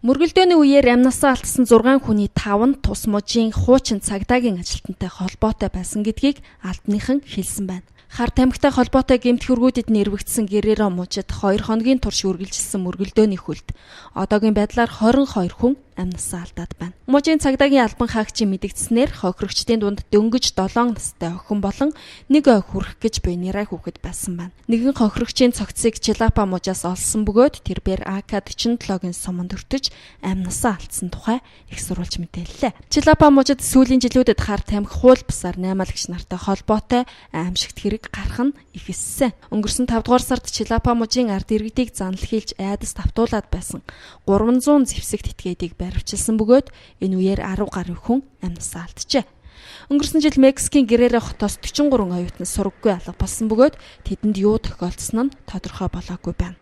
Мөргөлдөөний үеэр амнасаа алдсан 6 хүний 5 нь тус мужийн хуучин цагдаагийн ажилтнтай холбоотой байсан гэдгийг албаныхан хэлсэн байна. Хар тамхитай холбоотой гэмт хэргүүдэд нэрвэгдсэн Герреро мужид 2 хоногийн турш үргэлжилсэн мөргөлдөөний хөлд одоогийн байдлаар 22 хүн амнасаа алдаад байна. Мужийн цагдаагийн албан хаагчийн мэдэгдснээр хохирогчдын дунд дөнгөж 7 настай охин болон нэг ой хүрэх гэж буй нэрай хүүхэд байсан байна. Нэгэн хохирогчийн цогцыг Чилапа мужаас олсон бөгөөд тэрбээр АК-47-гийн суманд өртөж амнасаа алдсан тухай их сурвалж мэдээллээ. Чилапа мужид сүүлийн жилүүдэд хар тамхи хууль бусаар наймаалагч нартай холбоотой аимшигт хэрэг гарах нь ихэссэн. Өнгөрсөн 5 дугаар сард Чилапа мужийн ард иргэдийг занал хийлж айдас давтуулад байсан 300 зэвсэгт этгээдийг баривчилсан бөгөөд энэ үеэр 10 гаруй хүн амнасаа алджээ. Өнгөрсөн жил Мексикийн Герреро хотоос 43 оюутан сураггүй алга болсон бөгөөд тэдэнд юу тохиолдсон нь тодорхой болоогүй байна.